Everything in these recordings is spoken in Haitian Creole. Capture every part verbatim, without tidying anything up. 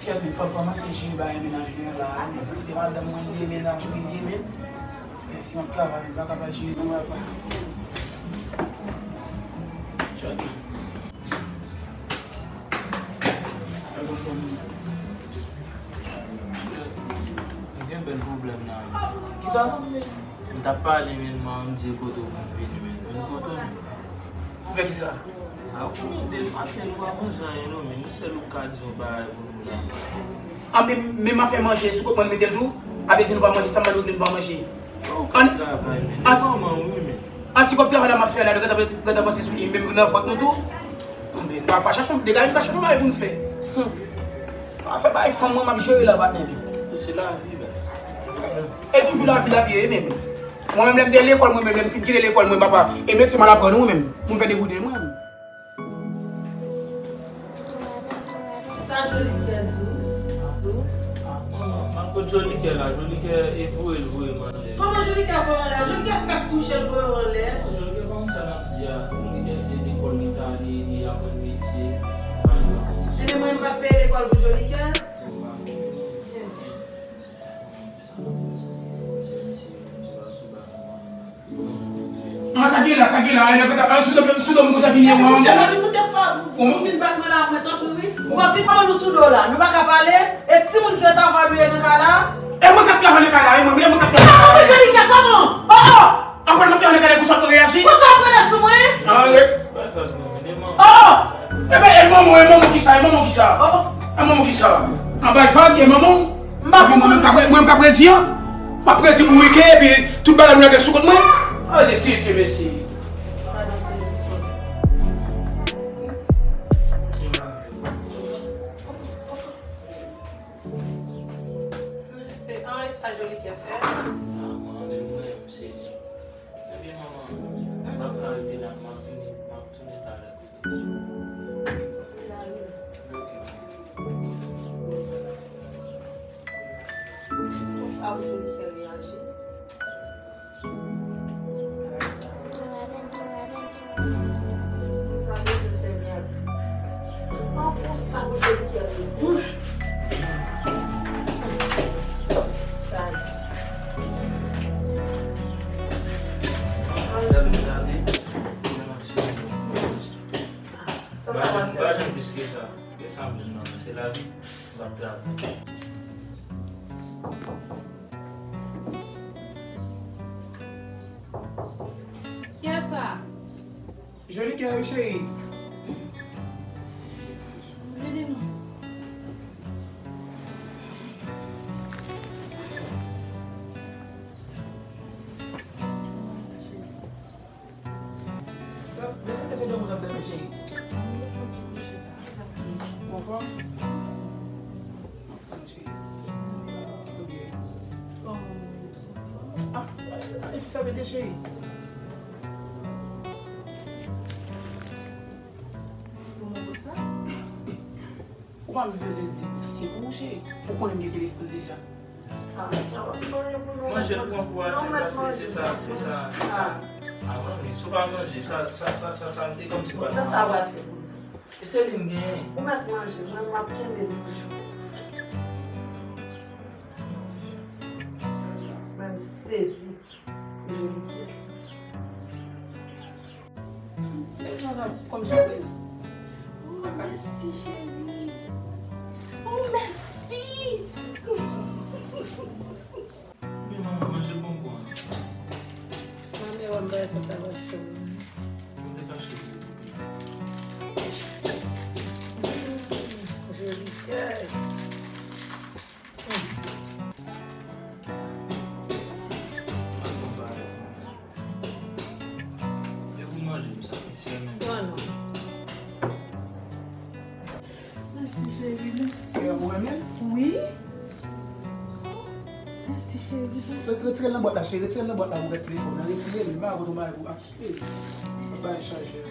Kèt, men fò m kòmanse jere bagay mennaj mwen la, men, paske madanm mwen li gen mennaj mwen li ye, men. Paske si m ap travay, m pa ka pa jere nan papa. Chòt. Mwen gen bèl pwoblèm nan. Kisa? M t ap pale, men, m di kote w konn vini, men. Vin kote w. Pou fè kisa? A, ou konnen, de maten, nou pa manje anyen, non, men. Nou sèl ou ka di yon bagay pou nou la. A, men, men m ap fè manje, sou kont mwen, m mete l tou. A vle di nou pa manje, sa m mande w di nou pa manje. Ou ka travay, men. An ti kòb travay la m ap fè la, nou gentan, gentan panse sou li, menm nan vant nou tou. Anben, pa, pa chache, degaje, pa chache bagay pou n fè. Hmm. Pa fè bagay fanm mwen, m ap jere la, patnè, men. Se lavi, baz. E toujou lavi l ap ye, men. Mwen menm, lè m te lekòl, mwen menm, lè m fin kite lekòl, mwen, papa, e medsen m al aprann, mwen menm, pou m fè degoute mwen. Sa Joli Kè di w? Di w? Ah, manman, m al kot Joli Kè la. Joli Kè, e voye l voye m anlè. Kòman Joli Kè voye w anlè? Joli Kè fèk touche l voye w anlè. Non, Joli Kè pa konn sa l ap di a. Joli Kè di e lekòl li t ale, li aprann metye. Ebyen, mwen, m pa t peye lekòl pou Joli Kè. An, sa gen la, sa gen la, an, an, sou do, sou do, m kontan vini, an. Monchè, pa vin moute fò, ou vin bat mwen la, mwen tanpri, wi. Ou pa vin pale nou sou do la, nou pa ka pale. E timoun ki yo travay nou ye nan kay la. E mwen k ap travay nan kay la, e mwen, e mwen k ap travay nan kay la. Ah, men Joli Kè, kòman? Oh, oh! Ankò mwen travay nan kay la, konsa w reyaji? Konsa w pran sou mwen? Ah, e. Oh! Ebyen, e manman, e manman kisa, e manman kisa? Oh, oh. E manman kisa? An bay vag, e manman? M pa konprann. Mwen, mwen, mwen, m k ap redi an. M ap redi pou wike, epi tout bagay nou lage sou kont mwen. Ale, tete, mesye. E, an, e sa Joli Kè fè? Ah, mwen, mwen, mwen, m sezi. Ebyen, manman, m ap ka rete la, m ap tounen, m ap tounen talè kote. Ok. Konsa ou Joli Kè reyaji? An konsa, mwen te di kè l. Sa di. Gade, gade. Pa janm, pa janm plis ke sa. E sa m di w nan, se lavi, m ap travay. Kiyès sa? Joli Kè wi, cheri. Rele non. Sa, men sa se dòmi w t ap dòmi, cheri. Ou anfòm? Anfòm, cheri. Ou byen? Ah, gade fi sa mete, cheri. Ou pa menm bezwen di m si se pou ou, cheri. Ou konnen m gen telefòn deja. Manje l pran kou atè, paske se sa, se sa, se sa. Ah, manmi, si w pa manje, sa, sa, sa, sa, sa, e kòmsi pa sa. Sa, sa w ap fè pou nou? E se li m genyen. Ou mèt manje, mwen, m ap kenbe toujou. Mwen, m sezi. Joli Kè. Kòm sipriz. Oh, mèsi, cheri. Oh, mèsi. Men manman, manje bonbon an. Manmi, wè m pa fè sa, pa cho. Mwen te ka cho. Joli Kè. Mèsi, cheri, mèsi. Ou renmen l? Wi. Mèsi, cheri. Retire l nan bwat la, cheri. Retire l nan bwat la pou gad telefòn nan. Retire l. M pa konn ou mare pou achte. Bay chajè.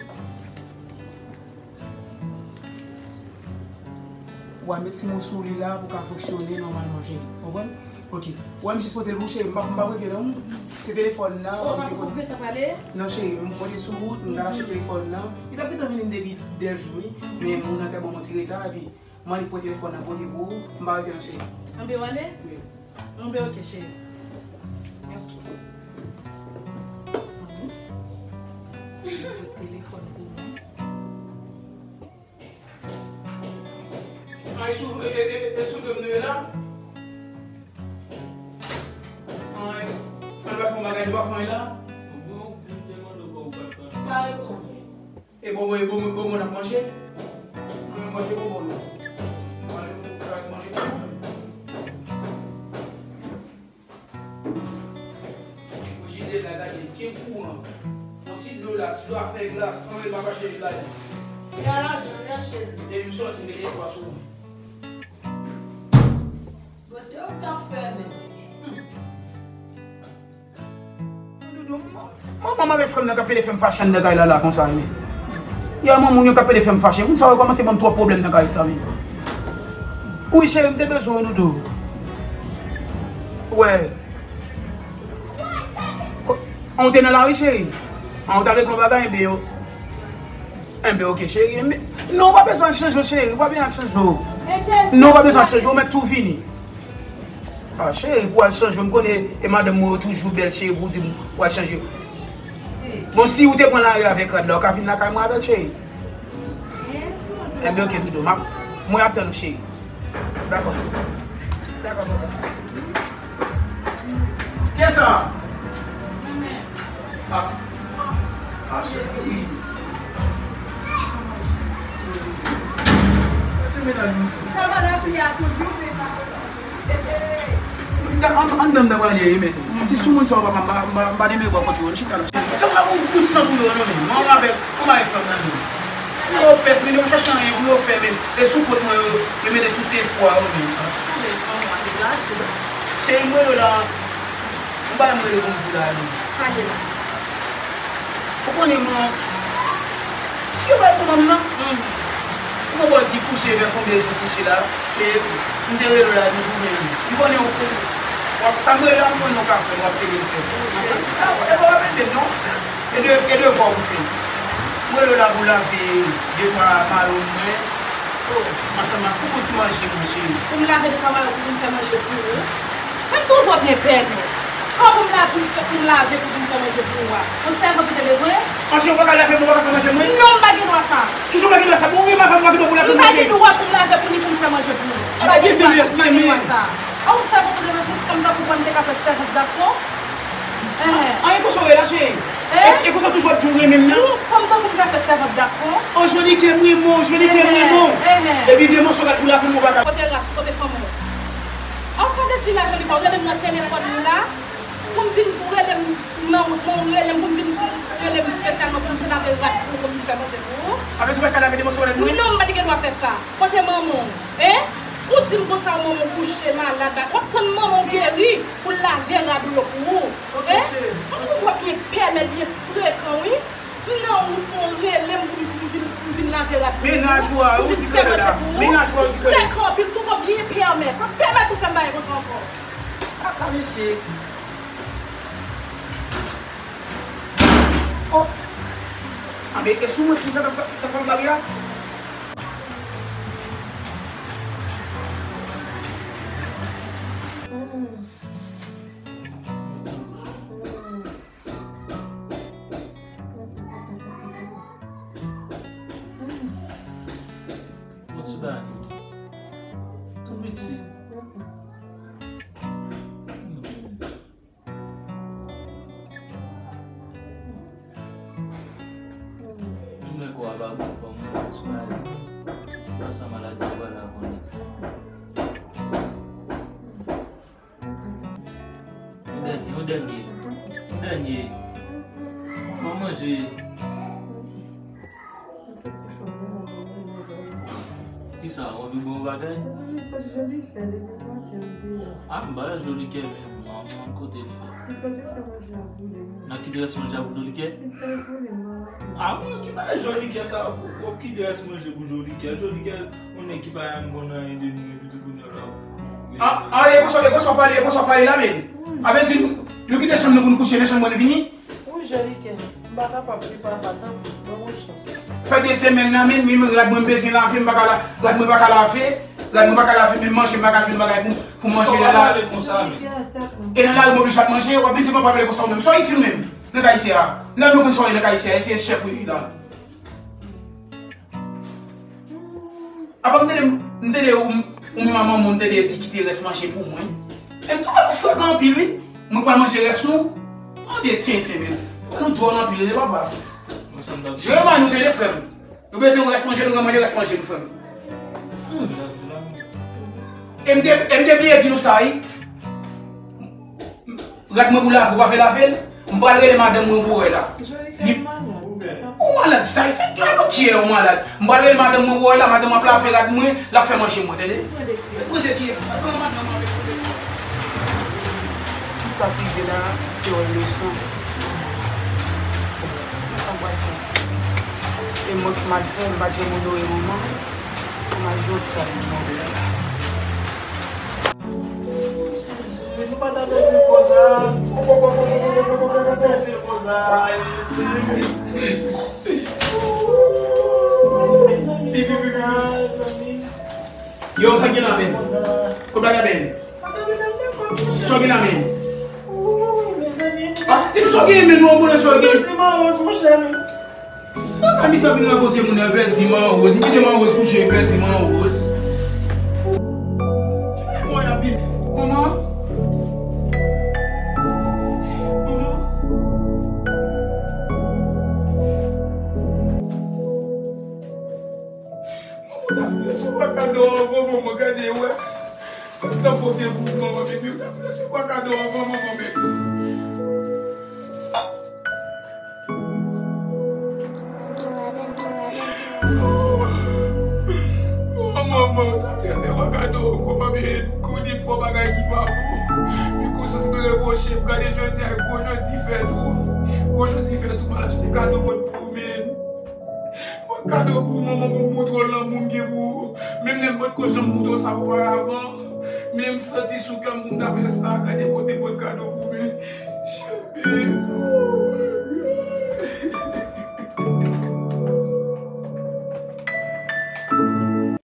W a met ti mo sou li la pou ka fonksyone nòmalman, cheri. Konprann? Ok. W a m jis pote l pou cheri. M pa, m pa prete non. Se telefòn nan. Oh, pa pou gentan pale? Non, cheri. M monte sou wout, m ta lache telefòn nan. Li t ap gentan vini depi dè jou, wi. Men moun nan tèlman pran ti reta, epi Mwen li pran telefòn nan pote pou ou, m pa rete non cheri. Anben w ale? Wi. Anben ok cheri. Ok. Telefòn pou mwen. An, e sou, e, e, e, e sou do m nou ye la? An, e, an, nou pa fè yon bagay, nou pa fè anyen la? Bon, m te mande w kòb ou pa t pran. Pa reponn. E bonbon, e bonbon, bonbon n ap manje? Mwen manje bonbon non. Mwen manje bonbon. Mwen jide la gade gen kouran. Yon ti dlo la, ti dlo a fè glas, anmwey papa cheri la. Li a lajan, li a cheri. Depi m sòti, m mete espwa sou mwen. Bon, se ou k ap fè men. Doudou, manman m avèk frè m nan k ap pede fè m fache anndan kay la la konsa men. Yè manman m yo k ap pede fè m fache. Moun sa yo kòmanse ban m twòp pwoblèm nan kay sa men. Wi cheri, m te bezwen w Doudou. Wè. Ko- An ou te nan lari cheri? An ou t al regle yon bagay enben yo. Enben ok cheri. Enben, non, ou pa bezwen al chanje w cheri. Ou pa bezwen al chanje w. Non, ou pa bezwen al chanje w, ou mèt tou vini. Ah, cheri, pou al chanje, m konnen e madanm mwen yo toujou bèl, cheri, pou w di m pou al chanje. Bon, si ou te pran lari avèk rad la, ou ka vin lakay mwen avè l, cheri. Enben, ok, Doudou, m ap, mwen ap tann ou, cheri. Dakò. Dakò, papa. Kisa? Ah. Ah, cheri. Sa va lapli a toujou, men pa An, anndan m ta prale ye, men. Ti soumoun sa yo, papa, m pa, m pa, m pa renmen bò kote yo, chita la. Sa pa gon gout san pou yo, non, men. Manman avèk, manman avèk fanm nan, men. Sa yo pès, men, yo pa chache anyen pou yo fè, men. E sou kont mwen, yo, yo mete tout espwa yo, men. Cheri, m rele w la. M pa renmen rele pou m di w la, men. Ou konnen mwen, fi yo bay pou mwen nan. Ou konn bòs di kouche, men konbyen jou kouche la? E m te rele w la, nou tounen. M konnen ou, w ap sa m rele la, m konnen w ka fè, w ap pede fè. E pa w ap ede m non. E de, e devwa w pou fè. M rele w la pou lave de twa mayo mwen. Oh, ansanm ak ou fè ti manje, mon cheri. Pou m lave de twa mayo pou vin fè manje pou ou. Mwen toujou ap gen pèmèt. Kòman pou m la, pou m fè, pou m lave, pou vin fè manje pou ou a? Yon sèvant ou te bezwen? Anchè, ou pa ka lave, ou pa ka fè manje mwen? Non, m pa gen dwa sa. Kijan ou pa gen dwa sa? Bon, ou renmen avè m, ou pa gen dwa pou lave pou mwen? M pa gen dwa pou m lave pou li, pou m fè manje pou ou. M pa gen dwa, m pa gen dwa sa. A, yon sèvant ou te bezwen, se sèvant tankou mwen, m te ka fè sèvant gason. Enhen. An, e konsa w ye la, cheri? E, e konsa w toujou ap di w renmen m nan? Yon fanm tankou m ka fè sèvant gason. Anjolike, m renmen w, Anjolike, m renmen w. Epi demen w sot pou lave m, ou pa ka. Kote ras, kote fanm ou? An, sa w te di la, Anjolike, ou rele m nan telefòn la, pou m vin, ou rele m nan wout mwen, ou rele m pou m vin, pou w rele m espesyalman pou m vin lave rad pou ou, pou m vin fè manje pou ou. Apre sa, ou pa ka lave demen w sot pou lave mwen? Non, m pa t gen dwa fè sa. Kote manman w? Hein? Ou di m konsa, manman w kouche malad, w ap tann manman w geri pou l lave rad ou yo pou ou. Hein? M twouve w ap byen pèmèt, byen frekan, wi. M nan wout mwen, ou rele m pou m, pou m vin, pou m vin lave rad pou ou, pou m vin fè manje pou ou. Ou frekan anpil, m twouve w byen pèmèt. Pa pèmèt ou fè m bagay konsa ankò. Apa mesye. Oh! Anben, e sou mwen ki sa t ap, t ap fè m pale a? Yon ti bagay. Tou piti. Menm lè kò a pa bon, fò m pran ti bagay. Fò sa maladi a pral avan li. Yon dènye, yon dènye. Yon dènye. Fò manje. Kisa, w anvi bon bagay? A, m pa wè Jolikè menm, m pa konn kote l fè. Nan ki drès manje a pou Jolikè? A, mwen ki bagay Jolikè sa, w ap ki drès manje pou Jolikè? Jolikè, yon nèg ki pa janm konn anyen de nou, epi tou kounye a la. A, a, e konsa, e konsa w pale, e konsa w pale la menm. A vle di, nou, nou kite chanm nou pou nou kouche nan chanm mwen nou vini? Wi, Jolike, m pa kapab li papa, tanpri, ban mwen chans. Fè de semèn nan, men, men rad mwen m bezwen lave, m pa ka la, rad mwen pa ka lave, rad mwen pa ka lave, menm manje m pa ka jwenn bagay pou, pou manje nan la. Jolike, tèt mwen. E nan lari m oblije ap manje, w ap vin di mwen pa pale konsa ou menm. Sa w itil menm nan kay isi a? Nan nou konn sa w ye nan kay isi a, e se chèf ou ye la. Apa m tande, m tande ou, ou menm a manman w, m tande di kite rès manje pou mwen. E m twouve nou frekan anpil, wi. Mwen pral manje rès nou. Tande tenten, men. Tande nou dwòl anpil, tande papa. Jeremani, nou tande, frè m. Nou bezwen rès manje, nou ranmanje rès manje nou, frè m. E m te, e m te bliye di nou sa, wi. Rad mwen pou lave, ou pa vle lave l? M pral rele madanm mwen pou wè la. Li, ou malad, sa, se klè nou ki ou malad. M pral rele madanm mwen pou wè la, madanm ap lave rad mwen, l ap fè manje mwen, tande? Pran de pye, fè kòman madanm mwen avèk pran de pye. Tout sa k rive la, se yon leson. Sa m pral fè? E mwen ki mal fè, m pa t janm onore manman. Kòman jodi ka vin mande la? Nou pa ta pèdi l konsa. Pèdi l konsa. Mezanmi. Yo, sa gen la, men? Kot bagay, men? Sa gen la, men? Mezanmi. Ap di m sa gen, men, nou an bonè sa gen. Pèdi Manwoz, monchè, men. Kaka misye ap vin rakonte moun nan pèdi Manwoz. M kite Manwoz kouche, pèdi Manwoz. Mwen ap vin. Manman. Manman. Manman ta fin resevwa kado anvan manman, gade wè. Sa pote pou manman, baby. Ou ta fin resevwa kado anvan manman, baby. Oh, manman, ou ta vle se wè kado ankò, men kounye fò bagay ki pa bon. Pi konsyans mwen repwoche m. Gade jodi a, gwo jodi fèt ou. Gwo jodi fèt ou, m al achte kado mwen pou ou, men. Mwen kado pou manman, mwen montre w lanmou m gen pou ou. Menm lè m pa t ko janm montre w sa oparavan. Men m santi sou kè m pou m ta fè sa. Gade kote mwen kado pou, men. Cheri.